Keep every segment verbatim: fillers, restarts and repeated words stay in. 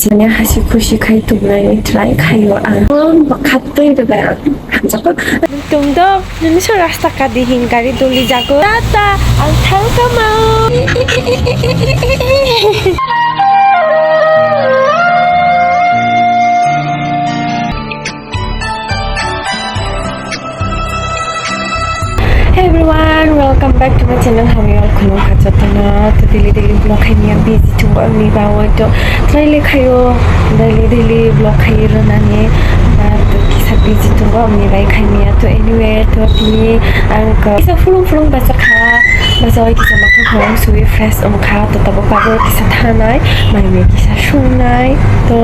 Sini hasi khusi khai tongnai try khaio ang. Bwkha twi rwbai ang hamjakgo. Nwng tongdo, nini so rasta kadi hin gari doli jago. Tata, ang thang kamao. Hey everyone, welcome back to my channel. How are you all? Khulumkha jotono. To daily daily vlog khaimya busy thungo ni bawo to try le khayo daily daily vlog khai rwnani. Ba to kisa busy thungo ni bai khaimya. To anyway, to tini ang ko kisa fulung fulung basa kha. Basa oi kisa makhang khorang sui fresh wngkha. To tabuk tabuk kisa thanai, mai mai kisa sungnai. To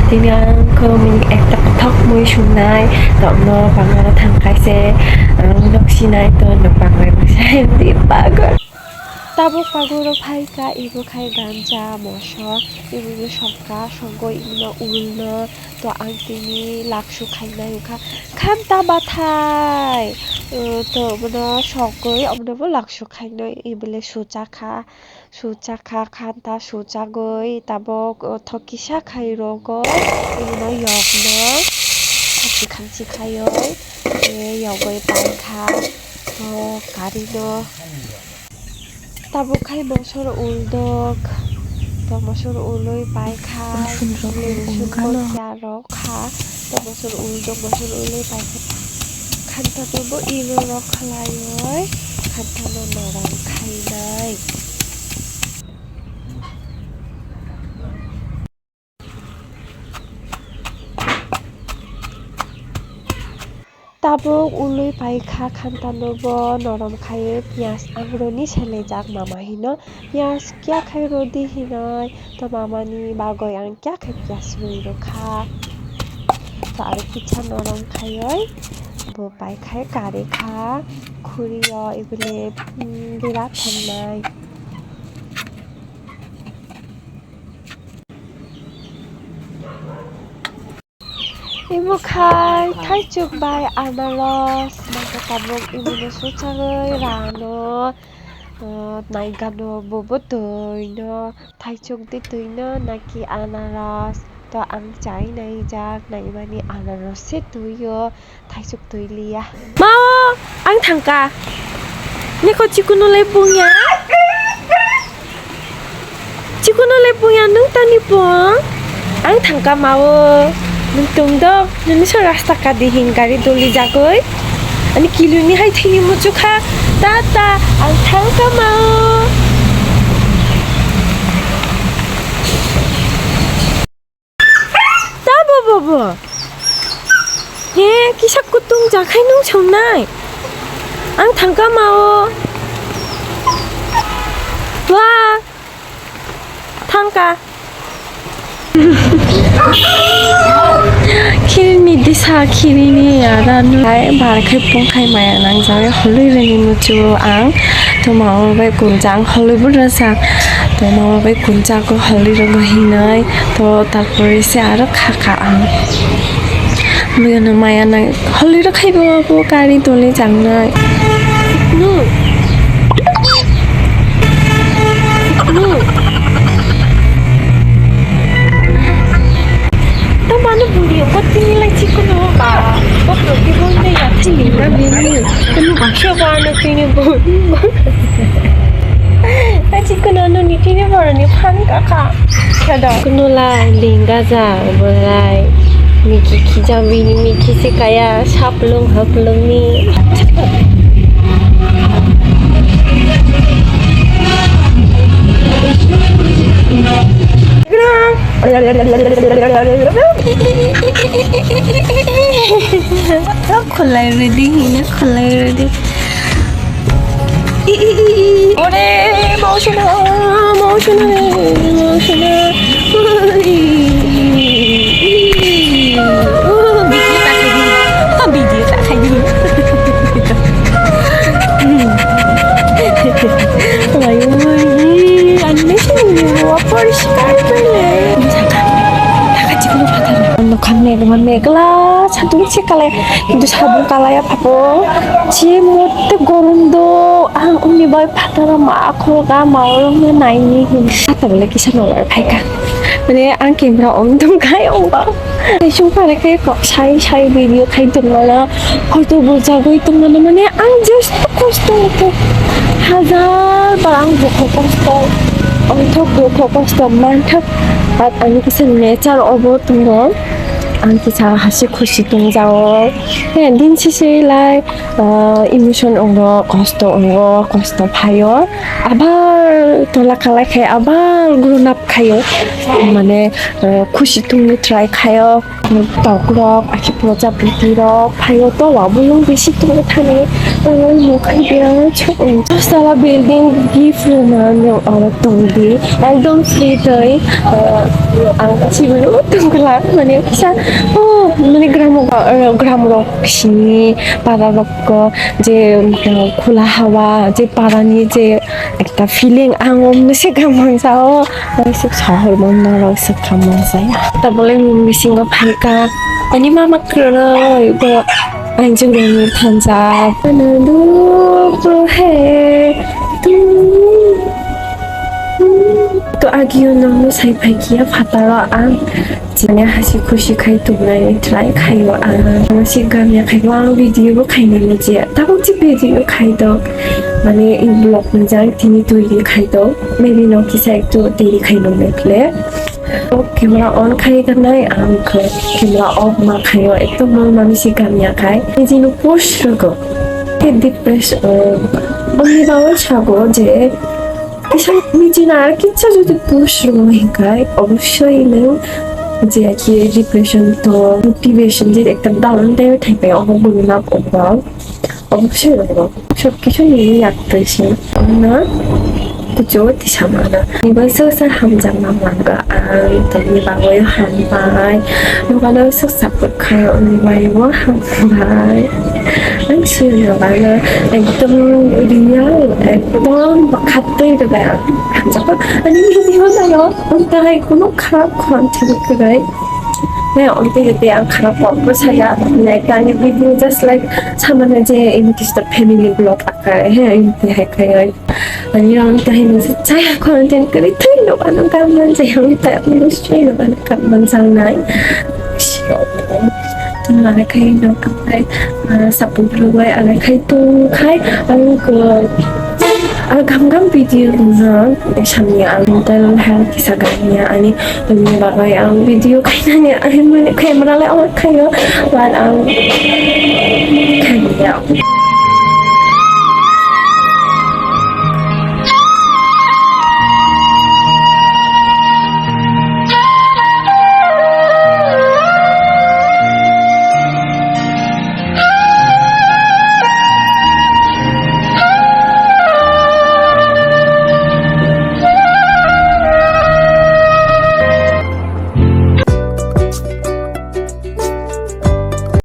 tini ang ko mini ekta kothok mui sungnai. To no bangla thang kaise ang nok sinai to no banglai masa hindi pagar. Tabuk paguro phaikha, ibo khai ganja, mosor, ibo no sokka, sogwi ibo no ulno, to ang tini laksu khainai wngkha, khanta bathai, uh, to obono sogwi obono bo laksu khainai, ibole suchakha, suchakha, khanta suchagwi, tabuk, uh, thok kisa khai rogo, ibo no yokno, khamchi khamchi khaiwi, eh, yogwi paikha, to karino. Tabuk khai mosor uldok, to mosor ulwi paikha, rosuk rosuk rok kha, to mosor uldok, mosor ulwi paikha. Khanta twibo ilo rok khlaiwi, khanta no norom khainai. Tabuk ulwi paikha khantano bo norom khaiwi piyaj angroni selejak mama hino piyaj kya khai rodi hinoi to mamani bagwi ang kya khai piyaj rwi rwkha to aro kisa norom khaiwi bo paikhai karikha khurio ibole bera thannai. Imo khai thaichuk bai anaros, nangkhe tabuk imono suchagwi rano, uh, naigano bobo twino, thaichuk di twino naki anaros, to ang chai naijak, naimani anaros se twio. Thaisuk twi liya. Mao, ang thangka. Niko chikunu le bungya. Chikunu le bungya nung tani bung. Ang thangka mao. Nung tungdo. Nini so rasta kadi hin gari doli jagoi. Ani kiluni hai thini muchukha. Tata, ang thangka mao. Ta bo bo bo. He, kisa kutung jakhai nung songnai. Ang thangka mao. Wa. Thangka. Khilni disa khilini ara nulai bar khai pung khai maya nang jawi holwi rini muchu ang. Tuma bai kunjang holwi bura sa. Tuma bai kunjang ko holwi ro hinai. To tarpore se aro kha kha ang. Buino maya nang holi rok khai bo bo gari dole jangnai. Nu. Nu. To manu buri ko tini lai chikunu ba. Ko proti bol ne ya chini na bini. Kunu ba sho ba no tini buri. Ta chikunu no ni tini bor ni phan ka ka. Kheda. Kunulai lingajak, obolai miki khijak, bini miki se kaya, saplung haplungni. Khulai ready, hina khulai ready. Ore, emotional, emotional, emotional. Video ta khai di. Video ta khai di. Wai, wai, animation ni wa poriskar pele. Thaka chikno phatar. Ano khamne, khamne, kala, satung chikale. Kintu sabung kalaya phapo, je motte gorom do, ang uni bai phataro ma khulga ma orong naini hin. Phatar le kisa no bai phaika. Mane ang camera on tong khai ongba. Kaisung pare khe kok sai sai video khai tongmana. Hoito bo jagoi tongmana mane ang just kosto to. Hajar bar ang dukho kosto. Ongthok dukho kosto manthak. But ang kisa nature obo tongo. Ang kisa hasi khusi tongjao. He din sisi lai, ah, emotion ongo, kosto ongo, kosto phaio. Abar tola kalai khai abar grown up khaio. Mane, eh, khusi tongni try khaio. Tokrok, akhe projapiti rok phaio, tola bolong bisi tongo thani. Ang nukha biya chuk. Sala building gift rwna nung oro tongdi. Ekdom free twi, eh, ang chibolo tongkla. Mane kisa, oh, mane gram, eh, gram rok sini para rok ko je, eh, khula hawa, je para ni je ekta feeling ang omno se gam mansa o. Ang se sahor mon norok se kam mansa ya. Tabole mung bisingo phaika. Ani mama kroi bo ang jogani thansa. Ana dukh hai tu. To agio nangno sai phaikia phataro ang. Jani hasi khusi khai tongnai try khaio ang. Masi gamya khai ang video bo khainani je. Tabuk je video khai do. Mane in vlog ni jang tini twi khai do. Maybe no kisa ektu deri khai no mekle. O camera on khai ganai ang khe camera off ma khaio ekdom mol mami si gamya khai. Nijino post rogo. Ke depress, uh, bangni bawo sago je kisa nijino ar kisa jodi post rogo hinkai obossoi nung je ki depression to motivation je ekta down time thaipai obo guruna obo. Obossoi oro sob kisu nini yaktwi se wngna kuchuk tisa mano. Ni bai sosa hamjakma manga ang tini bagwi hambai. Nokano sosa kwkhwrang ni bai bo hambai. Ang sini nokano ekdom real, ekdom bakhatwi rwbai ang hamjakma. Ani video nalo ang tahai kuno kharap content kwrwi. Ne, ontwi rwbai ang kharap kok bwsaya. Like, ani video just like samano je ini kisa family vlog akai, he, ini hai kai. Ani ang tai no chaya content kwrwi thwi no ano kam man jaya, ang tai ano swi no ano kam man jang nai. Tong ano kai no kam kai, ah, support rwbai ano kai tong kai, ang ko, ah, gam gam video no samya ang mental health kisa gam ya ani. Tongni bagwi ang video khainani, ang mani camera le on khaio, but ang khaiya.